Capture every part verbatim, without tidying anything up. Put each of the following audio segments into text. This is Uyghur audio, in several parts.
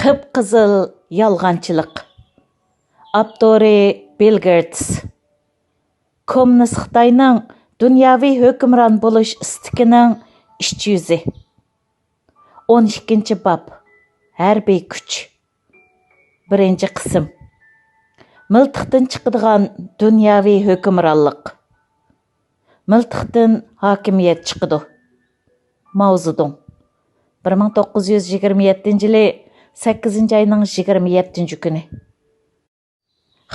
قىپقىزىل يالغانچىلىق. ئاپتورى: بىل گېيتس. كوممۇنىست خىتاينىڭ دۇنياۋى ھۆكۈمران بولۇش ئىستىكىنىڭ ئىچ يۈزى. ئون ئىككىنچى باب. ھەربىي كۈچ. بىرىنچى قىسىم. مىلتىقتىن چىقىدىغان دۇنياۋى ھۆكۈمرانلىق. مىلتىقتىن ھاكىمىيەت چىقىدۇ. ماۋزېدۇڭ. بىر مىڭ توققۇز يۈز يىگىرمە يەتتىنچى يىلى سەككىزىنچى ئاينىڭ يىگىرمە يەتتىنچى كۈنى.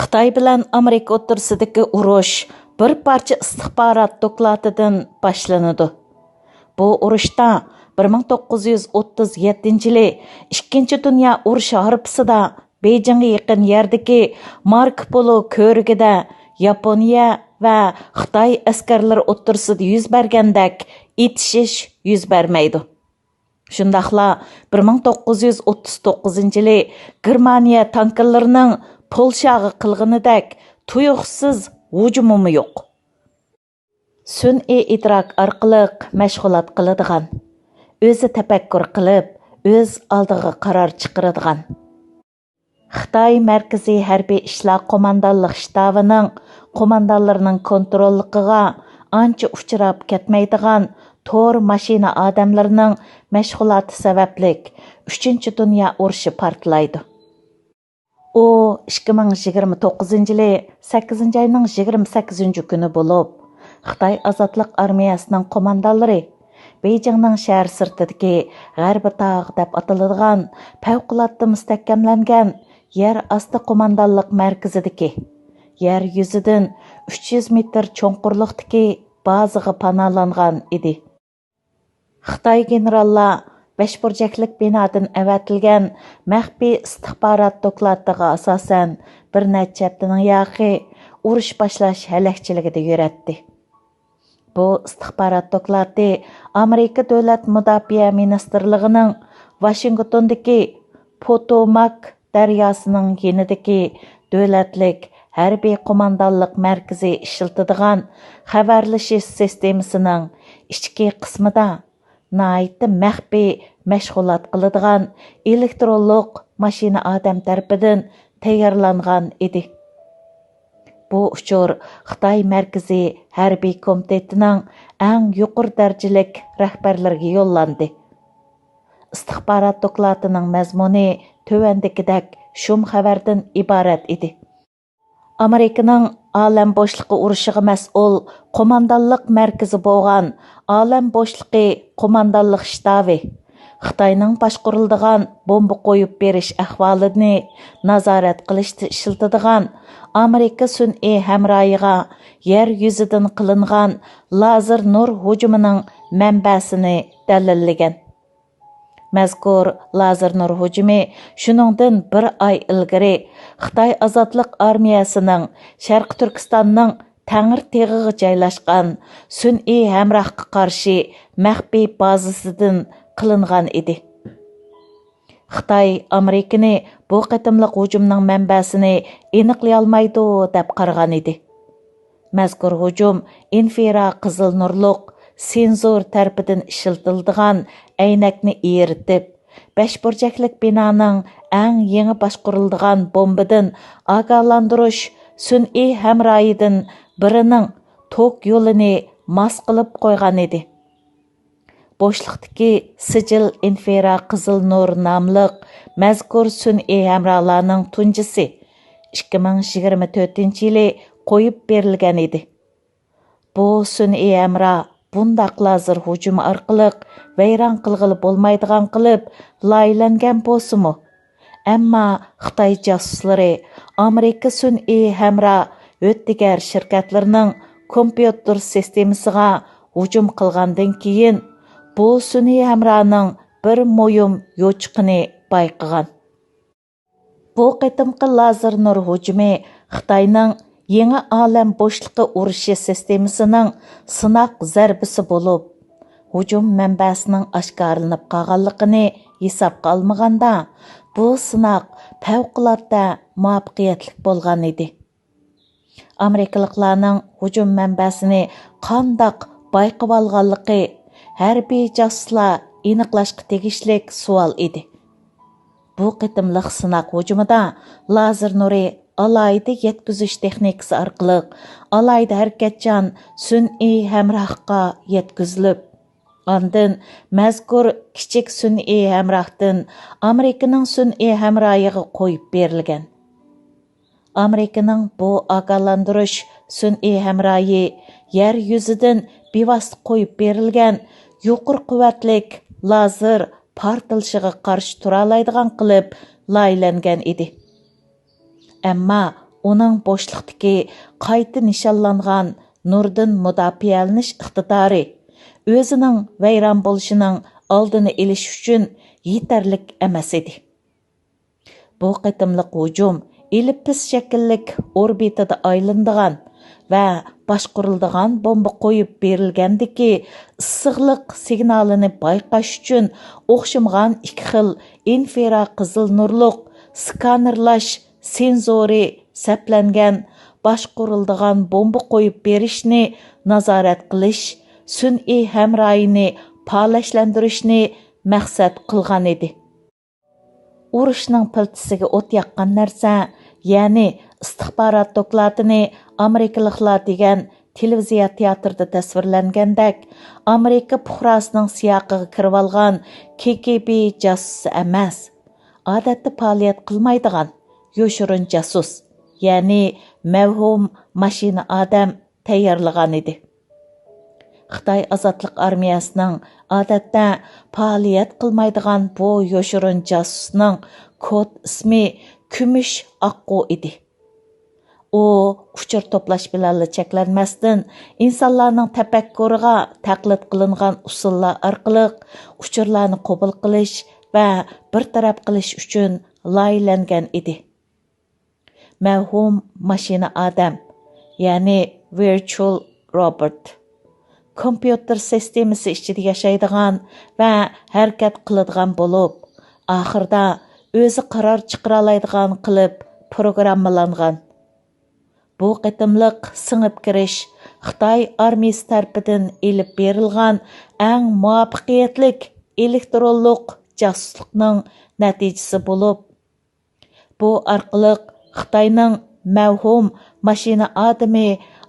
خىتاي بىلەن ئامېرىكا ئوتتۇرىسىدىكى ئۇرۇش بىر پارچە ئىستىخبارات دوكلاتىدىن باشلىنىدۇ. بۇ ئۇرۇشتا بىر مىڭ توققۇز يۈز ئوتتۇز يەتتىنچى يىلى ئىككىنچى دۇنيا ئۇرۇشى ھارپىسىدا بېيجىڭغا يېقىن يەردىكى ماركو پولو كۆۋرۈكىدە ياپونىيە ۋە خىتاي ئەسكەرلىرى ئوتتۇرىسىدا يۈز بەرگەندەك ئېتىشىش يۈز بەرمەيدۇ. شۇنداقلا بىر مىڭ توققۇز يۈز ئوتتۇز توققۇزىنچى يىلى گېرمانىيە تانكىلىرىنىڭ پولشاغا قىلغىنىدەك تۇيۇقسىز ھۇجۇمىمۇ يوق. سۈنئىي ئىدراك ئارقىلىق مەشغۇلات قىلىدىغان، ئۆزى تەپەككۇر قىلىپ، ئۆز ئالدىغا قارار چىقىرىدىغان. خىتاي مەركىزىي ھەربىي ئىشلار قوماندانلىق شتابىنىڭ قوماندانلىرىنىڭ كونتروللۇقىغا ئانچە ئۇچراپ كەتمەيدىغان تور ماشىنا ئادەملىرىنىڭ مەشغۇلاتى سەۋەبلىك ئۈچىنچى دۇنيا ئۇرۇشى پارتلايدۇ. ئۇ ئىككى مىڭ يىگىرمە توققۇزىنچى يىلى سەككىزىنچى ئاينىڭ يىگىرمە سەككىزىنچى كۈنى بولۇپ، خىتاي ئازادلىق ئارمىيەسىنىڭ قوماندانلىرى بېيجىڭنىڭ شەھەر سىرتىدىكى غەربىي تاغ دەپ ئاتىلىدىغان پەۋقۇلئاددە مۇستەھكەملەنگەن يەر ئاستى قوماندانلىق مەركىزىدىكى، يەر يۈزىدىن ئۈچ يۈز مېتىر چوڭقۇرلۇقتىكى بازىغا پاناھلانغان ئىدى. خىتاي گېنېراللار بەش بۇرجەكلىك بىنادىن ئەۋەتىلگەن مەخپىي ئىستىخبارات دوكلاتىغا ئاساسەن، بىر نەچچە ھەپتىنىڭ ياقى ئۇرۇش باشلاش ھەلەكچىلىكىدە يۈرەتتى. بۇ ئىستىخبارات دوكلاتى ئامېرىكا دۆلەت مۇداپىئە مىنىستىرلىقىنىڭ ۋاشىنگتوندىكى پوتوماك دەرياسىنىڭ يېنىدىكى دۆلەتلىك ھەربىي قوماندانلىق مەركىزى ئىشلىتىدىغان خەۋەرلىشىش سىستېمىسىنىڭ ئىچكى قىسمىدا ناھايىتى مەخپىي مەشغۇلات قىلىدىغان ئېلېكترونلۇق ماشىنا ئادەم تەرىپىدىن تەييارلانغان ئىدى. بۇ ئۇچۇر خىتاي مەركىزىي ھەربىي كومىتېتىنىڭ ئەڭ يۇقىرى دەرىجىلىك رەھبەرلىرىگە يوللاندى. ئىستىخبارات دوكلاتىنىڭ مەزمۇنى تۆۋەندىكىدەك شۇم خەۋەردىن ئىبارەت ئىدى. ئامېرىكىنىڭ ئالەم بوشلۇقى ئۇرۇشىغا مەسئۇل قوماندانلىق مەركىزى بولغان ئالەم بوشلۇقى قوماندانلىق شتابى، خىتاينىڭ باشقۇرۇلىدىغان بومبا قويۇپ بېرىش ئەھۋالىنى نازارەت قىلىشتا ئىشلىتىدىغان ئامېرىكا سۈنئىي ھەمراھىغا يەر يۈزىدىن قىلىنغان لازېر نۇر ھۇجۇمىنىڭ مەنبەسىنى دەلىللىگەن. مەزكۇر لازېر نۇر ھۇجۇمى شۇنىڭدىن بىر ئاي ئىلگىرى خىتاي ئازادلىق ئارمىيەسىنىڭ شەرقىي تۈركىستاننىڭ تەڭرىتېغىغا جايلاشقان سۈنئىي ھەمراھقا قارشى مەخپىي بازىسىدىن قىلىنغان ئىدى. خىتاي ئامېرىكىنى بۇ قېتىملىق ھۇجۇمنىڭ مەنبەسىنى ئېنىقلىيالمايدۇ دەپ قارىغان ئىدى. مەزكۇر ھۇجۇم ئىنفرا قىزىل نۇرلۇق سېنزور تەرىپىدىن ئىشلىتىلىدىغان ئەينەكنى ئېرىتىپ، بەش بۇرجەكلىك بىنانىڭ ئەڭ يېڭى باشقۇرۇلىدىغان بومبىدىن ئاگاھلاندۇرۇش سۈنئىي ھەمراھىدىن بىرىنىڭ توك يولىنى ماس قىلىپ قويغان ئىدى. بوشلۇقتىكى سىجىل ئىنفرا قىزىل نۇر ناملىق مەزكۇر سۈنئىي ھەمراھلارنىڭ تۇنجىسى ئىككى مىڭ يىگىرمە تۆتىنچى يىلى قويۇپ بېرىلگەن ئىدى. بۇ سۈنئىي ھەمراھ بۇنداق لازېر ھۇجۇمى ئارقىلىق ۋەيران قىلغىلى بولمايدىغان قىلىپ لايىھەلەنگەن بولسىمۇ، ئەمما خىتاي جاسۇسلىرى ئامېرىكا سۈنئىي ھەمراھ ھۆددىگەر شىركەتلىرىنىڭ كومپيۇتېر سىستېمىسىغا ھۇجۇم قىلغاندىن كېيىن، بۇ سۈنئىي ھەمراھنىڭ بىر مۇھىم يوچۇقىنى بايقىغان. بۇ قېتىمقى لازېر نۇر ھۇجۇمى خىتاينىڭ يېڭى ئالەم بوشلۇقى ئۇرۇشى سىستېمىسىنىڭ سىناق زەربىسى بولۇپ، ھۇجۇم مەنبەسىنىڭ ئاشكارىلىنىپ قالغانلىقىنى ھېسابقا ئالمىغاندا، بۇ سىناق پەۋقۇلئاددە مۇۋەپپەقىيەتلىك بولغان ئىدى. ئامېرىكىلىقلارنىڭ ھۇجۇم مەنبەسىنى قانداق بايقىۋالغانلىقى ھەربىي جاسۇسلار ئېنىقلاشقا تېگىشلىك سوئال ئىدى. بۇ قېتىملىق سىناق ھۇجۇمىدا لازېر نۇرى ئالاھىدە يەتكۈزۈش تېخنىكىسى ئارقىلىق ئالاھىدە ھەرىكەتچان سۈنئىي ھەمراھقا يەتكۈزۈلۈپ، ئاندىن مەزكۇر كىچىك سۈنئىي ھەمراھتىن ئامېرىكىنىڭ سۈنئىي ھەمراھىغا قويۇپ بېرىلگەن. ئامېرىكىنىڭ بۇ ئاگاھلاندۇرۇش سۈنئىي ھەمراھى يەر يۈزىدىن بىۋاسىتە قويۇپ بېرىلگەن يۇقىرى قۇۋۋەتلىك لازېر پارتلىشىغا قارشى تۇرالايدىغان قىلىپ لايىھەلەنگەن ئىدى. ئەمما ئۇنىڭ بوشلۇقتىكى قايتا نىشانلانغان نۇردىن مۇداپىئەلىنىش ئىقتىدارى ئۆزىنىڭ ۋەيران بولۇشىنىڭ ئالدىنى ئېلىش ئۈچۈن يېتەرلىك ئەمەس ئىدى. بۇ قېتىملىق ھۇجۇم ئېلىپىس شەكىللىك ئوربىتىدا ئايلىنىدىغان ۋە باشقۇرۇلىدىغان بومبا قويۇپ بېرىلگەندىكى ئىسسىقلىق سىگنالىنى بايقاش ئۈچۈن ئوخشىمىغان ئىككى خىل ئىنفراقىزىل نۇرلۇق سكانېرلاش سېنزورى سەپلەنگەن باشقۇرۇلىدىغان بومبا قويۇپ بېرىشنى نازارەت قىلىش، سۈنئىي ھەمراھىنى پائاللاشلاندۇرۇشنى مەقسەت قىلغان ئىدى. ئۇرۇشنىڭ پىلتىسىگە ئوت ياققان نەرسە، يەنى ئىستىخبارات دوكلاتىنى ئامېرىكىلىقلار دېگەن تېلېۋىزىيە تىياتىرىدا تەسۋىرلەنگەندەك، ئامېرىكا پۇقراسىنىڭ سىياقىغا كىرىۋالغان كې گې بې جاسۇسى ئەمەس، ئادەتتە پائالىيەت قىلمايدىغان يوشۇرۇن جاسۇس، يەنى مەۋھۇم ماشىنا ئادەم تەييارلىغان ئىدى. خىتاي ئازادلىق ئارمىيەسىنىڭ ئادەتتە پائالىيەت قىلمايدىغان بۇ يوشۇرۇن جاسۇسنىڭ كود ئىسمى كۈمۈش ئاققۇ ئىدى. ئۇ ئۇچۇر توپلاش بىلەنلا چەكلەنمەستىن، ئىنسانلارنىڭ تەپەككۇرىغا تەقلىد قىلىنغان ئۇسۇللار ئارقىلىق ئۇچۇرلارنى قوبۇل قىلىش ۋە بىر تەرەپ قىلىش ئۈچۈن لايىھەلەنگەن ئىدى. مەۋھۇم ماشىنا ئادەم، يەنى ۋىرچۇئال روبوت، كومپيۇتېر سىستېمىسى ئىچىدە ياشايدىغان ۋە ھەرىكەت قىلىدىغان بولۇپ، ئاخىرىدا ئۆزى قارار چىقىرالايدىغان قىلىپ پروگراممىلانغان. بۇ قېتىملىق سىڭىپ كىرىش خىتاي ئارمىيىسى تەرىپىدىن ئېلىپ بېرىلغان ئەڭ مۇۋەپپەقىيەتلىك ئېلېكترونلۇق جاسۇسلۇقنىڭ نەتىجىسى بولۇپ، بۇ ئارقىلىق خىتاينىڭ مەۋھۇم ماشىنا ئادىمى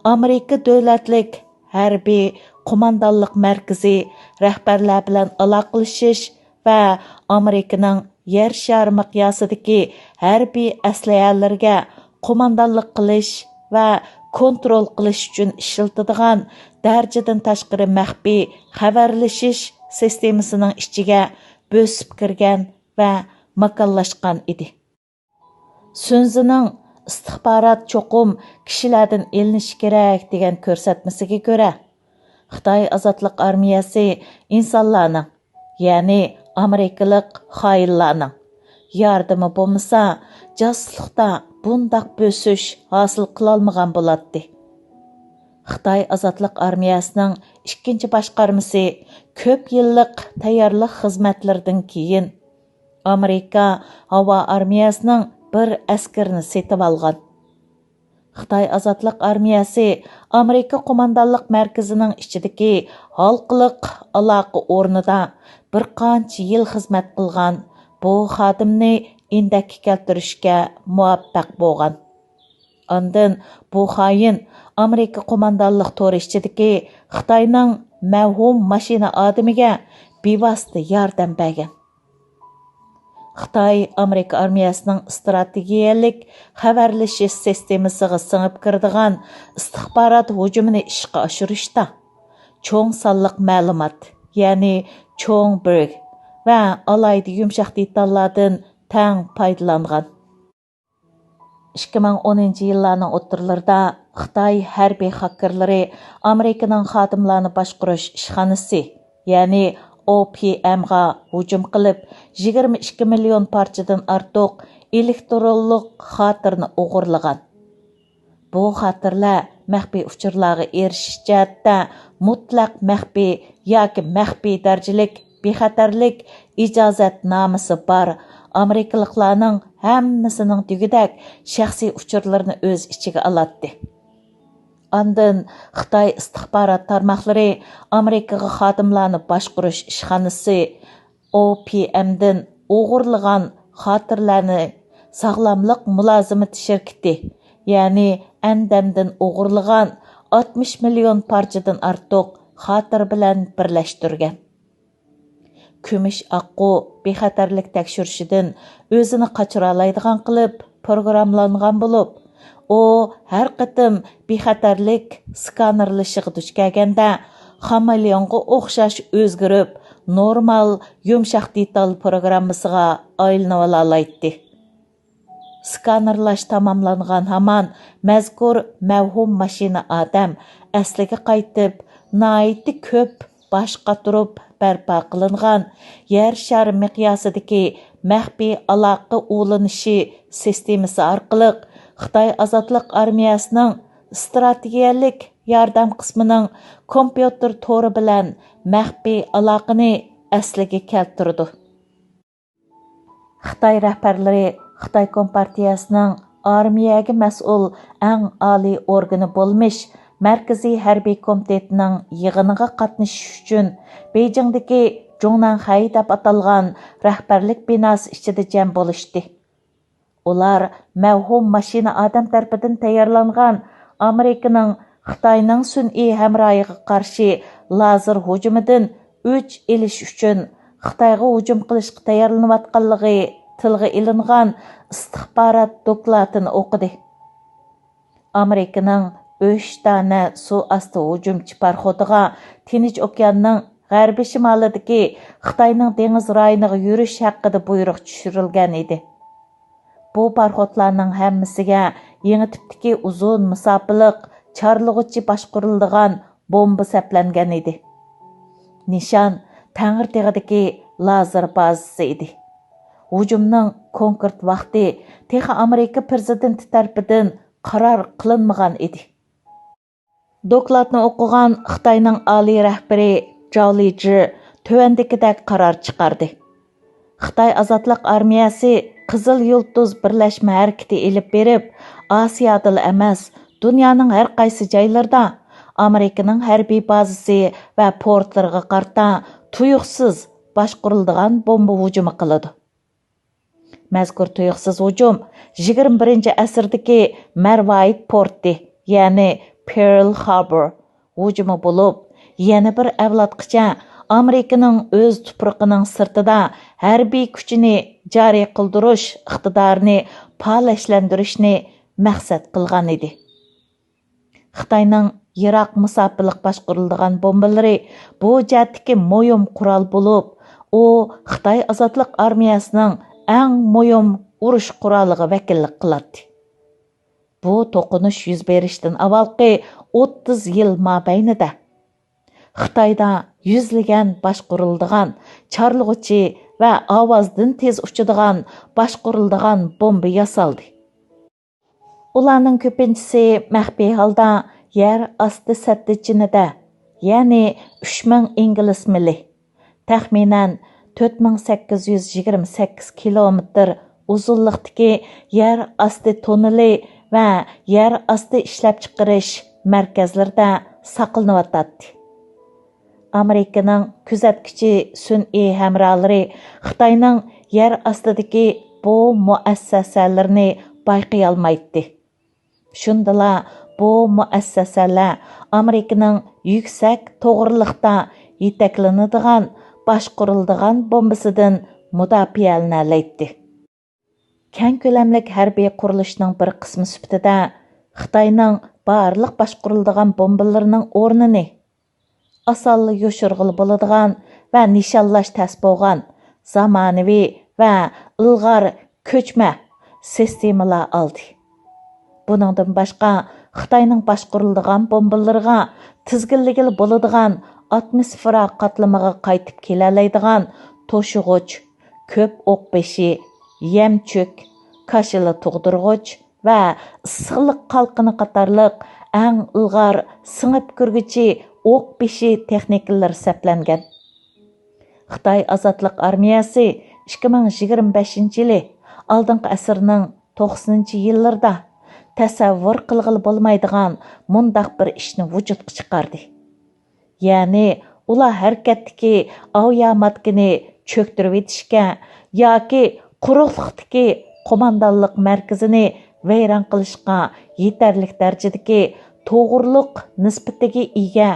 ئامېرىكا دۆلەتلىك ھەربىي قوماندانلىق مەركىزى رەھبەرلەر بىلەن ئالاقىلىشىش ۋە ئامېرىكىنىڭ يەر شارى مىقياسىدىكى ھەربىي ئەسلىھەلىرىگە قوماندانلىق قىلىش ۋە كونترول قىلىش ئۈچۈن ئىشلىتىدىغان دەرىجىدىن تاشقىرى مەخپىي خەۋەرلىشىش سىستېمىسىنىڭ ئىچىگە بۆسۈپ كىرگەن ۋە ماكانلاشقان ئىدى. سۈنزىنىڭ ئىستىخبارات چوقۇم كىشىلەردىن ئېلىنىشى كېرەك دېگەن كۆرسەتمىسىگە كۆرە، خىتاي ئازادلىق ئارمىيەسى ئىنسانلارنىڭ، يەنى ئامېرىكىلىق خائىنلارنىڭ ياردىمى بولمىسا، جاسۇسلۇقتا بۇنداق بۆسۈش ھاسىل قىلالمىغان بولاتتى. خىتاي ئازادلىق ئارمىيەسىنىڭ ئىككىنچى باشقارمىسى كۆپ يىللىق تەييارلىق خىزمەتلىرىدىن كېيىن، ئامېرىكا ھاۋا ئارمىيەسىنىڭ بىر ئەسكىرىنى سېتىۋالغان. خىتاي ئازادلىق ئارمىيەسى ئامېرىكا قوماندانلىق مەركىزىنىڭ ئىچىدىكى ھالقىلىق ئالاقە ئورنىدا بىر قانچە يىل خىزمەت قىلغان بۇ خادىمنى ئىندەككە كەلتۈرۈشكە مۇۋەپپەق بولغان. ئاندىن بۇ خائىن ئامېرىكا قوماندانلىق تورى ئىچىدىكى خىتاينىڭ مەۋھۇم ماشىنا ئادىمىگە بىۋاسىتە ياردەم بەرگەن. خىتاي ئامېرىكا ئارمىيەسىنىڭ ئىستراتېگىيەلىك خەۋەرلىشىش سىستېمىسىغا سىڭىپ كىرىدىغان ئىستىخبارات ھۇجۇمىنى ئىشقا ئاشۇرۇشتا چوڭ سانلىق مەلۇمات، يەنى چوڭ بىرىك ۋە ئالاھىدە يۇمشاق دېتاللاردىن تەڭ پايدىلانغان. ئىككى مىڭ ئونىنچى يىللارنىڭ ئوتتۇرىلىرىدا خىتاي ھەربىي خاكېرلىرى ئامېرىكىنىڭ خادىملارنى باشقۇرۇش ئىشخانىسى، يەنى ئو پى ئېمغا ھۇجۇم قىلىپ، يىگىرمە ئىككى مىليون پارچىدىن ئارتۇق ئېلېكترونلۇق خاتىرىنى ئوغرىلىغان. بۇ خاتىرىلەر مەخپىي ئۇچۇرلارغا ئېرىشىش جەھەتتە مۇتلەق مەخپىي ياكى مەخپىي دەرىجىلىك بىخەتەرلىك ئىجازەتنامىسى بار ئامېرىكىلىقلارنىڭ ھەممىسىنىڭ دېگۈدەك شەخسىي ئۇچۇرلىرىنى ئۆز ئىچىگە ئالاتتى. ئاندىن خىتاي ئىستىخبارات تارماقلىرى ئامېرىكىغا خادىملارنى باشقۇرۇش ئىشخانىسى، ئو پى ئېمدىن ئوغرىلىغان خاتىرىلەرنى ساغلاملىق مۇلازىمىتى شىركىتى، يەنى ئەندەمدىن ئوغرىلىغان ئاتمىش مىليون پارچىدىن ئارتۇق خاتىرە بىلەن بىرلەشتۈرگەن. كۈمۈش ئاققۇ بىخەتەرلىك تەكشۈرۈشىدىن ئۆزىنى قاچۇرالايدىغان قىلىپ پروگراممىلانغان بولۇپ، ئۇ ھەر قېتىم بىخەتەرلىك سكانېرلىشىغا دۇچ كەلگەندە، خامېلېئونغا ئوخشاش ئۆزگىرىپ، نورمال يۇمشاق دېتال پروگراممىسىغا ئايلىنىۋالالايتتى. سكانېرلاش تاماملانغان ھامان مەزكۇر مەۋھۇم ماشىنا ئادەم ئەسلىگە قايتىپ، ناھايىتى كۆپ باش قاتۇرۇپ بەرپا قىلىنغان يەر شارى مىقياسىدىكى مەخپىي ئالاقە ئۇلىنىشى سىستېمىسى ئارقىلىق خىتاي ئازادلىق ئارمىيەسىنىڭ ئىستراتېگىيەلىك ياردەم قىسمىنىڭ كومپيۇتېر تورى بىلەن مەخپىي ئالاقىنى ئەسلىگە كەلتۈرىدۇ. خىتاي رەھبەرلىرى خىتاي كومپارتىيەسىنىڭ ئارمىيەگە مەسئۇل ئەڭ ئالىي ئورگىنى بولمىش مەركىزىي ھەربىي كومىتېتىنىڭ يىغىنىغا قاتنىشىش ئۈچۈن بېيجىڭدىكى جۇڭنەنخەي دەپ ئاتالغان رەھبەرلىك بىناسى ئىچىدە جەم بولۇشتى. ئۇلار مەۋھۇم ماشىنا ئادەم تەرىپىدىن تەييارلانغان ئامېرىكىنىڭ خىتاينىڭ سۈنئىي ھەمراھىغا قارشى لازېر ھۇجۇمىدىن ئۆچ ئېلىش ئۈچۈن خىتايغا ھۇجۇم قىلىشقا تەييارلىنىۋاتقانلىقى تىلغا ئېلىنغان ئىستىخبارات دوكلاتىنى ئوقۇدى. ئامېرىكىنىڭ ئۈچ دانە سۇ ئاستى ھۇجۇمچى پاراخوتىغا تىنچ ئوكياننىڭ غەربىي شىمالىدىكى خىتاينىڭ دېڭىز رايونىغا يۈرۈش ھەققىدە بۇيرۇق چۈشۈرۈلگەن ئىدى. بۇ پاراخوتلارنىڭ ھەممىسىگە يېڭى تىپتىكى ئۇزۇن مۇساپىلىق چارلىغۇچى باشقۇرۇلىدىغان بومبا سەپلەنگەن ئىدى. نىشان تەڭرىتېغىدىكى لازېر بازىسى ئىدى. ھۇجۇمنىڭ كونكرېت ۋاقتى تېخى ئامېرىكا پىرېزىدېنتى تەرىپىدىن قارار قىلىنمىغان ئىدى. دوكلاتنى ئوقۇغان خىتاينىڭ ئالىي رەھبىرى جاۋ لىجى تۆۋەندىكىدەك قارار چىقاردى. خىتاي ئازادلىق ئارمىيەسى قىزىل يۇلتۇز بىرلەشمە ھەرىكىتى ئېلىپ بېرىپ، ئاسىيادىلا ئەمەس، دۇنيانىڭ ھەر قايسى جايلىرىدا ئامېرىكىنىڭ ھەربىي بازىسى ۋە پورتلىرىغا قارىتا تۇيۇقسىز باشقۇرۇلىدىغان بومبا ھۇجۇمى قىلىدۇ. مەزكۇر تۇيۇقسىز ھۇجۇم يىگىرمە بىرىنچى ئەسىردىكى مەرۋايىت پورتى، يەنى پېرل خاربور ھۇجۇمى بولۇپ، يەنە بىر ئەۋلادقىچە ئامېرىكىنىڭ ئۆز تۇپرىقىنىڭ سىرتىدا ھەربىي كۈچىنى جارى قىلدۇرۇش ئىقتىدارىنى پالەچلەندۈرۈشنى مەقسەت قىلغان ئىدى. خىتاينىڭ يىراق مۇساپىلىق باشقۇرۇلىدىغان بومبىلىرى بۇ جەھەتتىكى مۇھىم قورال بولۇپ، ئۇ خىتاي ئازادلىق ئارمىيەسىنىڭ ئەڭ مۇھىم ئۇرۇش قورالىغا ۋەكىللىك قىلاتتى. بۇ توقۇنۇش يۈز بېرىشتىن ئاۋۋالقى ئوتتۇز يىل مابەينىدە خىتايدا يۈزلىگەن باشقۇرۇلىدىغان چارلىغۇچى ۋە ئاۋازدىن تېز ئۇچىدىغان باشقۇرۇلىدىغان بومبا ياسالدى. ئۇلارنىڭ كۆپىنچىسى مەخپىي ھالدا يەر ئاستى سەددىچىنىدە، يەنى ئۈچ مىڭ ئىنگلىز مىلى، تەخمىنەن تۆت مىڭ سەككىز يۈز يىگىرمە سەككىز كىلومېتىر ئۇزۇنلۇقتىكى يەر ئاستى توننېلى ۋە يەر ئاستى ئىشلەپچىقىرىش مەركەزلىرىدە ساقلىنىۋاتاتتى. ئامېرىكىنىڭ كۆزەتكۈچى سۈنئىي ھەمراھلىرى خىتاينىڭ يەر ئاستىدىكى بۇ مۇئەسسەسەلىرىنى بايقىيالمايتتى. شۇندىلا بۇ مۇئەسسەسەلەر ئامېرىكىنىڭ يۈكسەك توغرىلىقتا يېتەكلىنىدىغان، باشقۇرۇلىدىغان بومبىسىدىن مۇداپىئەلىنەلەيتتى. كەڭ كۆلەملىك ھەربىي قۇرۇلۇشنىڭ بىر قىسمى سۈپىتىدە خىتاينىڭ بارلىق باشقۇرۇلىدىغان بومبىلىرىنىڭ ئورنىنى ئاسانلا يوشۇرغىلى بولىدىغان ۋە نىشانلاش تەس بولغان زامانىۋى ۋە ئىلغار كۆچمە سىستېمىلار ئالدى. بۇنىڭدىن باشقا، خىتاينىڭ باشقۇرۇلىدىغان بومبىلىرىغا تىزگىنلىگىلى بولىدىغان ئاتموسفېرا قاتلىمىغا قايتىپ كېلەلەيدىغان توشۇغۇچ، كۆپ ئوق بېشى، يەمچۈك، كاشىلا تۇغدۇرغۇچ ۋە ئىسسىقلىق قالقىنى قاتارلىق ئەڭ ئىلغار سىڭىپ كىرگۈچى ئوق بېشى تېخنىكىلىرى سەپلەنگەن. خىتاي ئازادلىق ئارمىيەسى ئىككى مىڭ يىگىرمە بەشىنچى يىلى، ئالدىنقى ئەسىرنىڭ توقسىنىنچى يىللىرىدا تەسەۋۋۇر قىلغىلى بولمايدىغان مۇنداق بىر ئىشنى ۋۇجۇدقا چىقاردى. يەنى ئۇلار ھەرىكەتتىكى ئاۋىياماتكىنى چۆكتۈرۈۋېتىشكە ياكى قۇرۇقلۇقتىكى قوماندانلىق مەركىزىنى ۋەيران قىلىشقا يېتەرلىك دەرىجىدىكى توغرىلىق نىسبىتىگە ئىگە،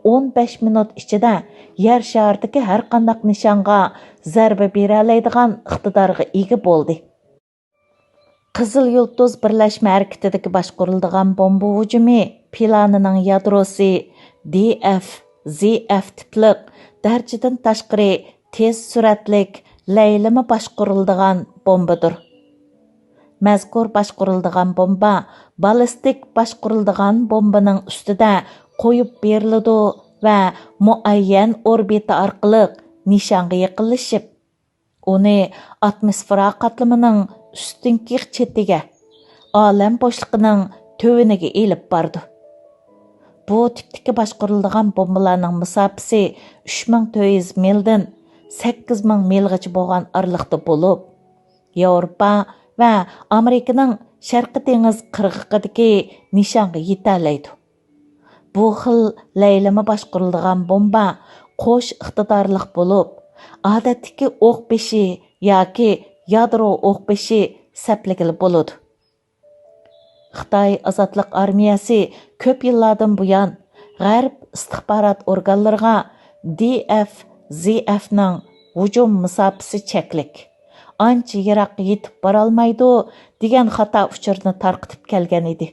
ئون بەش مىنۇت ئىچىدە يەر شارىدىكى ھەرقانداق نىشانغا زەربە بېرەلەيدىغان ئىقتىدارغا ئىگە بولدى. قىزىل يۇلتۇز بىرلەشمە ھەرىكىتىدىكى باشقۇرۇلىدىغان بومبا ھۇجۇمى پىلانىنىڭ يادروسى دى ئەف زى ئەف تىپلىق دەرىجىدىن تاشقىرى تېز سۈرئەتلىك لەيلىمە باشقۇرۇلىدىغان بومبىدۇر. مەزكۇر باشقۇرۇلىدىغان بومبا بالىستىك باشقۇرۇلىدىغان بومبىنىڭ ئۈستىدە قويۇپ بېرىلىدۇ ۋە مۇئەييەن ئوربىتا ئارقىلىق نىشانغا يېقىنلىشىپ، ئۇنى ئاتموسفېرا قاتلىمىنىڭ ئۈستۈنكى چېتىگە، ئالەم بوشلۇقىنىڭ تۆۋىنىگە ئېلىپ بارىدۇ. بۇ تىپتىكى باشقۇرۇلىدىغان بومبىلارنىڭ مۇساپىسى ئۈچ مىڭ تۆت يۈز مىلدىن سەككىز مىڭ مىلغىچە بولغان ئارىلىقتا بولۇپ، ياۋروپا ۋە ئامېرىكىنىڭ شەرقىي دېڭىز قىرغىقىدىكى نىشانغا يېتەلەيدۇ. بۇ خىل لەيلىمە باشقۇرۇلىدىغان بومبا قوش ئىقتىدارلىق بولۇپ، ئادەتتىكى ئوق بېشى ياكى يادرو ئوق بېشى سەپلىگىلى بولىدۇ. خىتاي ئازادلىق ئارمىيەسى كۆپ يىللاردىن بۇيان غەرب ئىستىخبارات ئورگانلىرىغا دى ئەف زى ئەفنىڭ ھۇجۇم مۇساپىسى چەكلىك، ئانچە يىراققا يېتىپ بارالمايدۇ دېگەن خاتا ئۇچۇرنى تارقىتىپ كەلگەن ئىدى.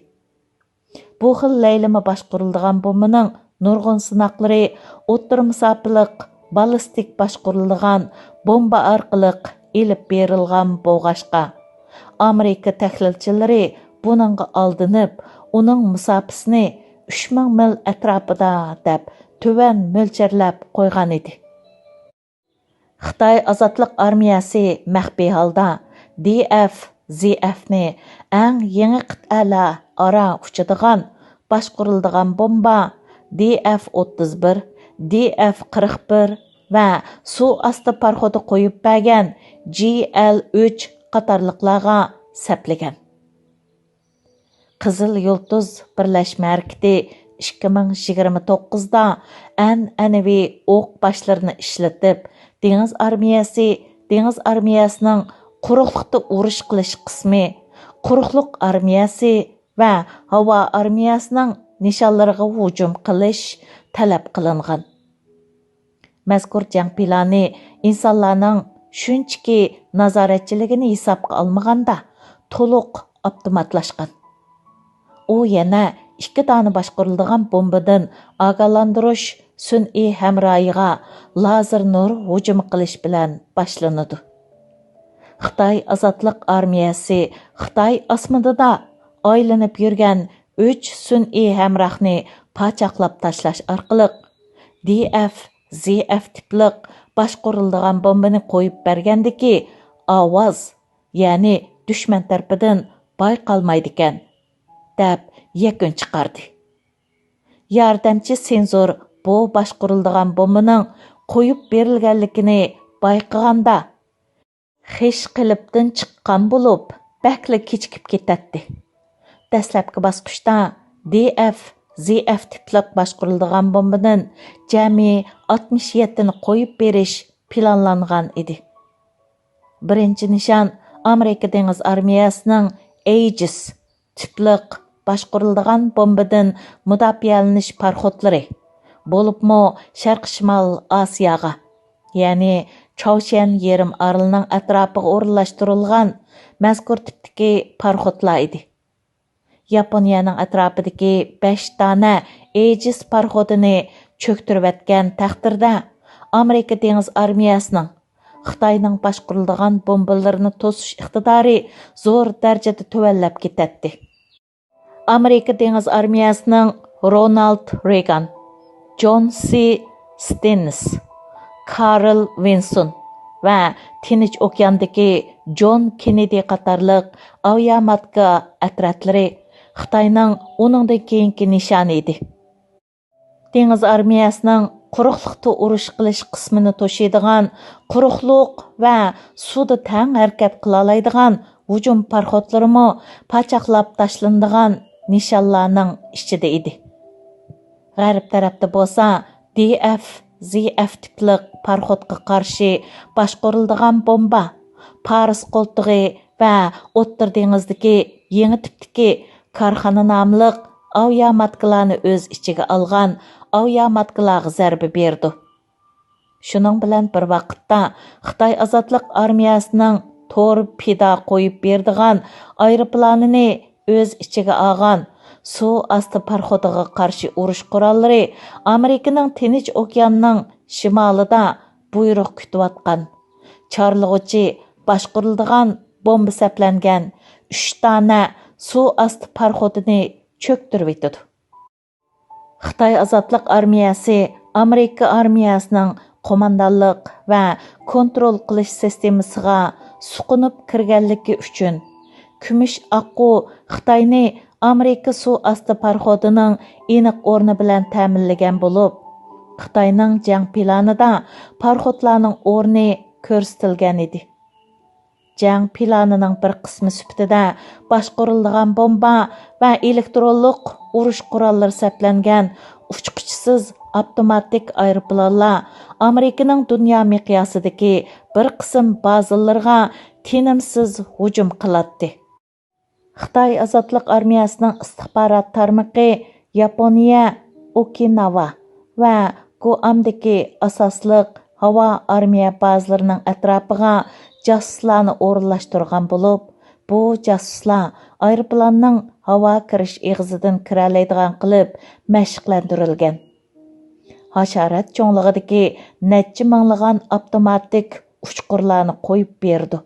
بۇ خىل لەيلىمە باشقۇرۇلىدىغان بومبىنىڭ نۇرغۇن سىناقلىرى ئوتتۇرا مۇساپىلىق بالىستىك باشقۇرۇلىدىغان بومبا ئارقىلىق ئېلىپ بېرىلغان بولغاچقا، ئامېرىكا تەھلىلچىلىرى بۇنىڭغا ئالدىنىپ، ئۇنىڭ مۇساپىسىنى ئۈچ مىڭ مىل ئەتراپىدا دەپ تۆۋەن مۆلچەرلەپ قويغانىدى. خىتاي ئازادلىق ئارمىيەسى مەخپىي ھالدا دى ئەف زى ئەفنى ئەڭ يېڭى قىتئەلەر ئارا ئۇچىدىغان باشقۇرۇلىدىغان بومبا دى ئەف ئوتتۇز بىر، دى ئەف قىرىق بىر ۋە سۇ ئاستى پاراخوتى قويۇپ بەرگەن جى ئەل ئۈچ قاتارلىقلارغا سەپلىگەن. قىزىل يۇلتۇز بىرلەشمە ھەرىكىتى ئىككى مىڭ يىگىرمە توققۇزدا ئەنئەنىۋى ئوق باشلىرىنى ئىشلىتىپ، دېڭىز ئارمىيەسى، دېڭىز ئارمىيەسىنىڭ قۇرۇقلۇقتا ئۇرۇش قىلىش قىسمى، قۇرۇقلۇق ئارمىيەسى ۋە ھاۋا ئارمىيەسىنىڭ نىشانلىرىغا ھۇجۇم قىلىش تەلەپ قىلىنغان. مەزكۇر جەڭ پىلانى ئىنسانلارنىڭ شۇنچىكى نازارەتچىلىكىنى ھېسابقا ئالمىغاندا، تولۇق ئاپتوماتلاشقان. ئۇ يەنە ئىككى دانە باشقۇرۇلىدىغان بومبىدىن ئاگاھلاندۇرۇش سۈنئىي ھەمراھىغا لازېر نۇر ھۇجۇمى قىلىش بىلەن باشلىنىدۇ. خىتاي ئازادلىق ئارمىيەسى خىتاي ئاسمىنىدا ئايلىنىپ يۈرگەن ئۈچ سۈنئىي ھەمراھنى پاچاقلاپ تاشلاش ئارقىلىق، دى ئەف زى ئەف تىپلىق باشقۇرۇلىدىغان بومبىنى قويۇپ بەرگەندىكى ئاۋاز، يەنى دۈشمەن تەرىپىدىن بايقالمايدىكەن، دەپ يەكۈن چىقاردى. ياردەمچى سېنزور بۇ باشقۇرۇلىدىغان بومبىنىڭ قويۇپ بېرىلگەنلىكىنى بايقىغاندا، خىش قېلىپتىن چىققان بولۇپ، بەكلا كېچىكىپ كېتەتتى. دەسلەپكى باسقۇچتا دى ئەف زى ئەف تىپلىق باشقۇرۇلىدىغان بومبىدىن جەمئىي ئاتمىش يەتتىنى قويۇپ بېرىش پىلانلانغان ئىدى. بىرىنچى نىشان ئامېرىكا دېڭىز ئارمىيەسىنىڭ ئېيجىس تىپلىق باشقۇرۇلىدىغان بومبىدىن مۇداپىئەلىنىش پاراخوتلىرى، بولۇپمۇ شەرقىي شىمال ئاسىياغا، يەنى چاۋشيەن يېرىم ئارىلىنىڭ ئەتراپىغا ئورۇنلاشتۇرۇلغان مەزكۇر تىپتىكى پاراخوتلار ئىدى. ياپونىيەنىڭ ئەتراپىدىكى بەش دانە ئېيجىس پاراخوتىنى چۆكتۈرۈۋەتكەن تەقدىردە، ئامېرىكا دېڭىز ئارمىيەسىنىڭ خىتاينىڭ باشقۇرۇلىدىغان بومبىلىرىنى توسۇش ئىقتىدارى زور دەرىجىدە تۆۋەنلەپ كېتەتتى. ئامېرىكا دېڭىز ئارمىيەسىنىڭ رونالد رېيگان، جون سى ستېنس، كارل ۋىنسون ۋە تىنچ ئوكياندىكى جون كېننېدى قاتارلىق ئاۋىئاماتكا ئەترەتلىرى خىتاينىڭ ئۇنىڭدىن كېيىنكى نىشانى ئىدى. دېڭىز ئارمىيەسىنىڭ قۇرۇقلۇقتا ئۇرۇش قىلىش قىسمىنى توشۇيدىغان، قۇرۇقلۇق ۋە سۇدا تەڭ ھەرىكەت قىلالايدىغان ھۇجۇم پاراخوتلىرىمۇ پاچاقلاپ تاشلىنىدىغان نىشانلارنىڭ ئىچىدە ئىدى. غەرب تەرەپتە بولسا دى ئەف زى ئەف تىپلىق پاراخوتقا قارشى باشقۇرۇلىدىغان بومبا، پارس قولتۇقى ۋە ئوتتۇرا دېڭىزدىكى يېڭى تىپتىكى كارخانا ناملىق ئاۋىياماتكىلارنى ئۆز ئىچىگە ئالغان ئاۋىياماتكىلارغا زەربە بېرىدۇ. شۇنىڭ بىلەن بىر ۋاقىتتا، خىتاي ئازادلىق ئارمىيەسىنىڭ تور پىدا قويۇپ بېرىدىغان ئايروپىلانىنى ئۆز ئىچىگە ئالغان سۇ ئاستى پاراخوتىغا قارشى ئۇرۇش قوراللىرى ئامېرىكىنىڭ تىنچ ئوكياننىڭ شىمالىدا بۇيرۇق كۈتۈۋاتقان، چارلىغۇچى باشقۇرۇلىدىغان بومبا سەپلەنگەن ئۈچ دانە سۇ ئاستى پاراخوتىنى چۆكتۈرۈۋېتىدۇ. خىتاي ئازادلىق ئارمىيەسى ئامېرىكا ئارمىيەسىنىڭ قوماندانلىق ۋە كونترول قىلىش سىستېمىسىغا سۇقۇنۇپ كىرگەنلىكى ئۈچۈن، كۈمۈش ئاققۇ خىتاينى ئامېرىكا سۇ ئاستى پاراخوتىنىڭ ئېنىق ئورنى بىلەن تەمىنلىگەن بولۇپ، خىتاينىڭ جەڭ پىلانىدا پاراخوتلارنىڭ ئورنى كۆرسىتىلگەن ئىدى. جەڭ پىلانىنىڭ بىر قىسمى سۈپىتىدە باشقۇرۇلىدىغان بومبا ۋە ئېلېكترونلۇق ئۇرۇش قوراللىرى سەپلەنگەن ئۇچقۇچىسىز ئاپتوماتىك ئايروپىلانلار ئامېرىكىنىڭ دۇنيا مىقياسىدىكى بىر قىسىم بازىلىرىغا تىنىمسىز ھۇجۇم قىلاتتى. خىتاي ئازادلىق ئارمىيەسىنىڭ ئىستىخبارات تارمىقى ياپونىيە ئوكىناۋا ۋە گۇئامدىكى ئاساسلىق ھاۋا ئارمىيە بازىلىرىنىڭ ئەتراپىغا جاسۇسلارنى ئورۇنلاشتۇرغان بولۇپ، بۇ جاسۇسلار ئايروپىلاننىڭ ھاۋا كىرىش ئېغىزىدىن كىرەلەيدىغان قىلىپ مەشىقلەندۈرۈلگەن. ھاشارات چوڭلۇقىدىكى نەچچە مىڭلىغان ئاپتوماتىك ئۇچقۇرلارنى قويۇپ بېرىدۇ.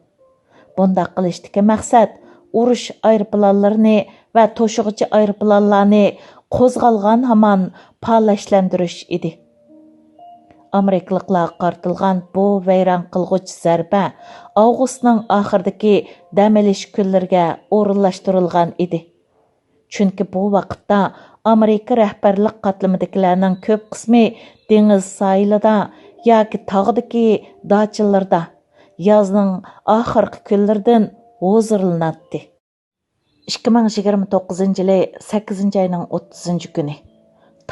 بۇنداق قىلىشتىكى مەقسەت ئۇرۇش ئايروپىلانلىرىنى ۋە توشۇغۇچى ئايروپىلانلارنى قوزغالغان ھامان پالەچلەندۈرۈش ئىدى. ئامېرىكىلىقلارغا قارىتىلغان بۇ ۋەيران قىلغۇچ زەربە ئاۋغۇستنىڭ ئاخىرىدىكى دەم ئېلىش كۈنلىرىگە ئورۇنلاشتۇرۇلغان ئىدى. چۈنكى بۇ ۋاقىتتا ئامېرىكا رەھبەرلىك قاتلىمىدىكىلەرنىڭ كۆپ قىسمى دېڭىز ساھىلىدا ياكى تاغدىكى داچىلىرىدا يازنىڭ ئاخىرقى كۈنلىرىدىن ھۇزۇرلىناتتى. ئىككى مىڭ يىگىرمە توققۇزىنچى يىلى سەككىزىنچى ئاينىڭ ئوتتۇزىنچى كۈنى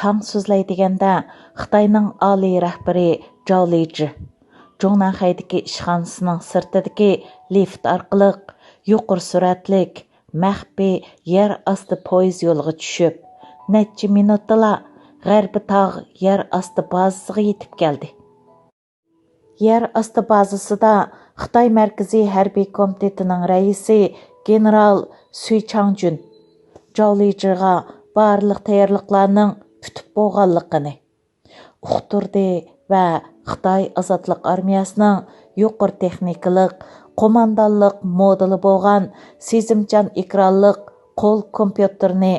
تاڭ سۈزۈلەي دېگەندە، خىتاينىڭ ئالىي رەھبىرى جاۋ لىجى جۇڭنەنخەيدىكى ئىشخانىسىنىڭ سىرتىدىكى لىفت ئارقىلىق يۇقىرى سۈرئەتلىك مەخپىي يەر ئاستى پويىز يولىغا چۈشۈپ، نەچچە مىنۇتتىلا غەربىي تاغ يەر ئاستى بازىسىغا يېتىپ كەلدى. يەر ئاستى بازىسىدا خىتاي مەركىزىي ھەربىي كومىتېتىنىڭ رەئىسى گېنېرال سۈي چاڭجۈن جاۋ لىجىغا بارلىق تەييارلىقلارنىڭ پۈتۈپ بولغانلىقىنى ئۇقتۇردى ۋە خىتاي ئازادلىق ئارمىيەسىنىڭ يۇقىرى تېخنىكىلىق، قوماندانلىق مودېلى بولغان سېزىمچان ئېكرانلىق قول كومپيۇتېرىنى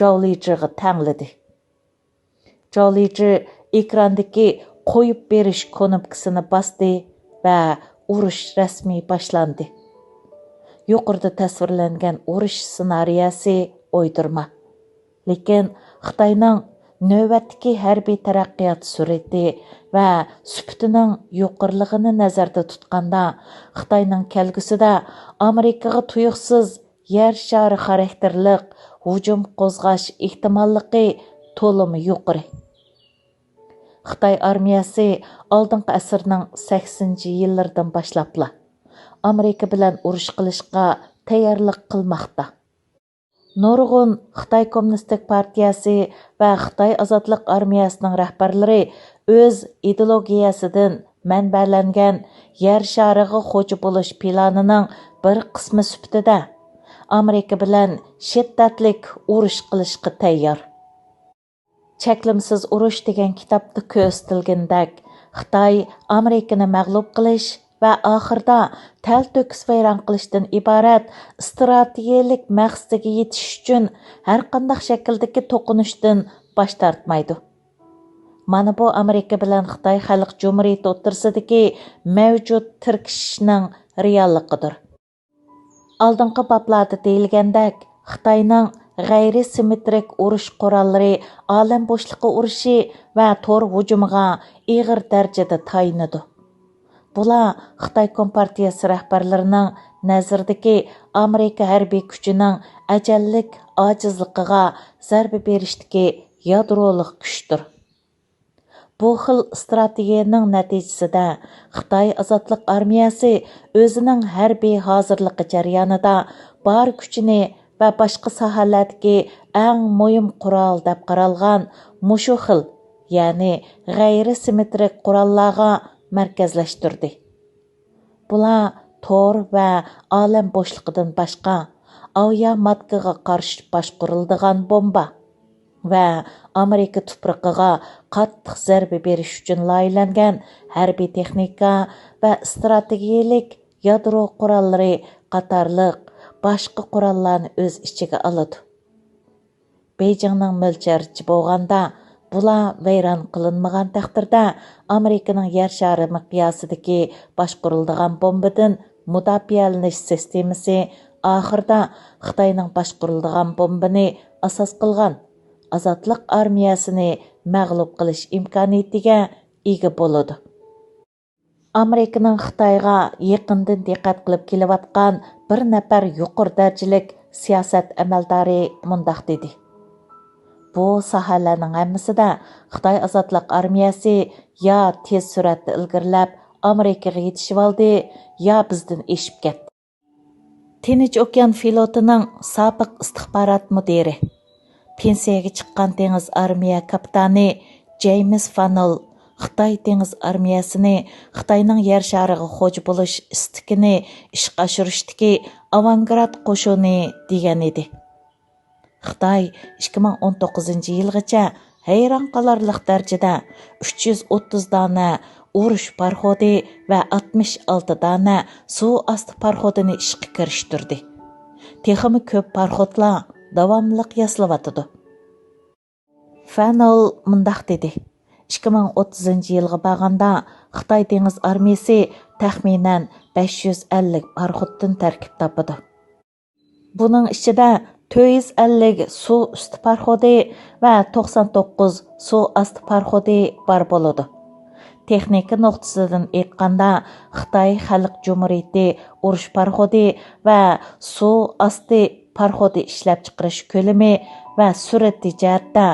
جاۋ لىجىغا تەڭلىدى. جاۋ لىجى ئېكراندىكى قويۇپ بېرىش كۇنۇپكىسىنى باستى ۋە ئۇرۇش رەسمىي باشلاندى. يۇقىرىدا تەسۋىرلەنگەن ئۇرۇش سېنارىيەسى ئويدۇرما. لېكىن خىتاينىڭ نۆۋەتتىكى ھەربىي تەرەققىيات سۈرئىتى ۋە سۈپىتىنىڭ يۇقىرىلىقىنى نەزەردە تۇتقاندا، خىتاينىڭ كەلگۈسىدە ئامېرىكىغا تۇيۇقسىز يەر شارى خاراكتېرلىق ھۇجۇم قوزغاش ئېھتىماللىقى تولىمۇ يۇقىرى. خىتاي ئارمىيەسى ئالدىنقى ئەسىرنىڭ سەكسىنىنچى يىللىرىدىن باشلاپلا ئامېرىكا بىلەن ئۇرۇش قىلىشقا تەييارلىق قىلماقتا. نۇرغۇن خىتاي كوممۇنىستىك پارتىيەسى ۋە خىتاي ئازادلىق ئارمىيەسىنىڭ رەھبەرلىرى ئۆز ئىدېئولوگىيەسىدىن مەنبەلەنگەن يەر شارىغا خوجا بولۇش پىلانىنىڭ بىر قىسمى سۈپىتىدە ئامېرىكا بىلەن شىددەتلىك ئۇرۇش قىلىشقا تەييار. چەكلىمىسىز ئۇرۇش دېگەن كىتابتا كۆرسىتىلگىنىدەك، خىتاي ئامېرىكىنى مەغلۇپ قىلىش ۋە ئاخىرىدا تەلتۆكۈس ۋەيران قىلىشتىن ئىبارەت ئىستراتېگىيەلىك مەقسىتىگە يېتىش ئۈچۈن ھەرقانداق شەكىلدىكى توقۇنۇشتىن باش تارتمايدۇ. مانا بۇ ئامېرىكا بىلەن خىتاي خەلق جۇمھۇرىيىتى ئوتتۇرىسىدىكى مەۋجۇت تىركىشىشنىڭ رېئاللىقىدۇر. ئالدىنقى بابلاردا دېيىلگەندەك، خىتاينىڭ غەيرىي سىممېترىك ئۇرۇش قوراللىرى ئالەم بوشلۇقى ئۇرۇشى ۋە تور ھۇجۇمىغا ئېغىر دەرىجىدە تايىنىدۇ. بۇلار خىتاي كومپارتىيەسى رەھبەرلىرىنىڭ نەزىرىدىكى ئامېرىكا ھەربىي كۈچىنىڭ ئەجەللىك ئاجىزلىقىغا زەربە بېرىشتىكى يادرولۇق كۈچتۇر. بۇ خىل ئىستراتېگىيەنىڭ نەتىجىسىدە خىتاي ئازادلىق ئارمىيەسى ئۆزىنىڭ ھەربىي ھازىرلىقى جەريانىدا بار كۈچىنى ۋە باشقا ساھەلەردىكى ئەڭ مۇھىم قورال دەپ قارالغان مۇشۇ خىل، يەنى غەيرىي سىممېترىك قوراللارغا مەركەزلەشتۈردى. بۇلار تور ۋە ئالەم بوشلۇقىدىن باشقا، ئاۋىياماتكىغا قارشى باشقۇرۇلىدىغان بومبا ۋە ئامېرىكا تۇپرىقىغا قاتتىق زەربە بېرىش ئۈچۈن لايىھەلەنگەن ھەربىي تېخنىكا ۋە ئىستراتېگىيەلىك يادرو قوراللىرى قاتارلىق باشقا قوراللارنى ئۆز ئىچىگە ئالىدۇ. بېيجىڭنىڭ مۆلچەرچە بولغاندا، بۇلار ۋەيران قىلىنمىغان تەقدىردە، ئامېرىكىنىڭ يەر شارى مىقياسىدىكى باشقۇرۇلىدىغان بومبىدىن مۇداپىئەلىنىش سىستېمىسى ئاخىرىدا خىتاينىڭ باشقۇرۇلىدىغان بومبىنى ئاساس قىلغان ئازادلىق ئارمىيەسىنى مەغلۇپ قىلىش ئىمكانىيىتىگە ئىگە بولىدۇ. ئامېرىكىنىڭ خىتايغا يېقىندىن دىققەت قىلىپ كېلىۋاتقان بىر نەپەر يۇقىرى دەرىجىلىك سىياسەت ئەمەلدارى مۇنداق دېدى: «بۇ ساھەلەرنىڭ ھەممىسىدە خىتاي ئازادلىق ئارمىيەسى يا تېز سۈرئەتتە ئىلگىرىلەپ، ئامېرىكىغا يېتىشىۋالدى، يا بىزدىن ئېشىپ كەتتى.» تىنچ ئوكيان فلوتىنىڭ سابىق ئىستىخبارات مۇدىرى، پېنسىيەگە چىققان دېڭىز ئارمىيە كاپىتانى جېيمىس فانول خىتاي دېڭىز ئارمىيەسىنى خىتاينىڭ يەر شارىغا خوجا بولۇش ئىستىكىنى ئىشقا ئاشۇرۇشتىكى ئاۋانگارت قوشۇنى دېگەن ئىدى. خىتاي ئىككى مىڭ ئون توققۇزىنچى يىلغىچە ھەيران قالارلىق دەرىجىدە ئۈچ يۈز ئوتتۇز دانە ئۇرۇش پاراخودى ۋە ئاتمىش ئالتە دانە سۇ ئاستى پاراخودىنى ئىشقا كىرىشتۈردى. تېخىمۇ كۆپ پاراخودلار داۋاملىق ياسىلىۋاتىدۇ. فەنول مۇنداق دېدى: «ئىككى مىڭ ئوتتۇزىنچى يىلغا بارغاندا خىتاي دېڭىز ئارمىيىسى تەخمىنەن بەش يۈز ئەللىك پاراخوتتىن تەركىب تاپىدۇ. بۇنىڭ ئىچىدە تۆت يۈز ئەللىك سۇ ئۈستى پاراخودى ۋە توقسان توققۇز سۇ ئاستى پاراخودى بار بولىدۇ.» تېخنىكا نۇقتىسىدىن ئېيتقاندا، خىتاي خەلق جۇمھۇرىيىتى ئۇرۇش پاراخودى ۋە سۇ ئاستى پاراخودى ئىشلەپچىقىرىش كۆلىمى ۋە سۈرئىتى جەھەتتە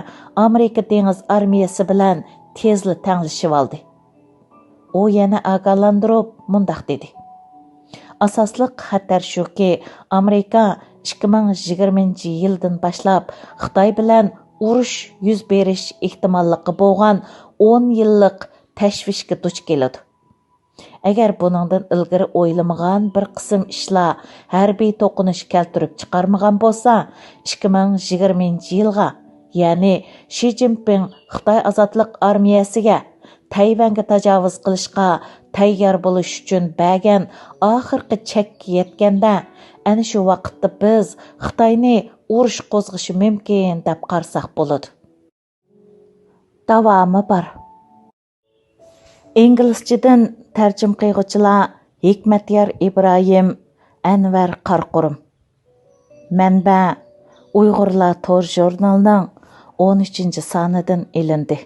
ئامېرىكا دېڭىز ئارمىيەسى بىلەن تېزلا تەڭلىشىۋالدى. ئۇ يەنە ئاگاھلاندۇرۇپ مۇنداق دېدى: «ئاساسلىق خەتەر شۇكى، ئامېرىكا ئىككى مىڭ يىگىرمىنچى يىلدىن باشلاپ خىتاي بىلەن ئۇرۇش يۈز بېرىش ئېھتىماللىقى بولغان ئون يىللىق تەشۋىشكە دۇچ كېلىدۇ. ئەگەر بۇنىڭدىن ئىلگىرى ئويلىمىغان بىر قىسىم ئىشلار ھەربىي توقۇنۇش كەلتۈرۈپ چىقارمىغان بولسا، ئىككى مىڭ يىگىرمىنچى يىلغا، يەنى شى جىنپىڭ خىتاي ئازادلىق ئارمىيەسىگە تەيۋەنگە تاجاۋۇز قىلىشقا تەييار بولۇش ئۈچۈن بەرگەن ئاخىرقى چەككە يەتكەندە، ئەنە شۇ ۋاقىتتا بىز خىتاينى ئۇرۇش قوزغىشى مۇمكىن دەپ قارىساق بولىدۇ.» داۋامى بار. ئىنگلىزچىدىن تەرجىمە قىلغۇچىلار ھېكمەتيار ئىبراھىم، ئەنۋەر قاراقۇرۇم. مەنبە: ئۇيغۇرلار تور ژۇرنىلىنىڭ ئون ئۈچىنچى سانىدىن ئېلىندى.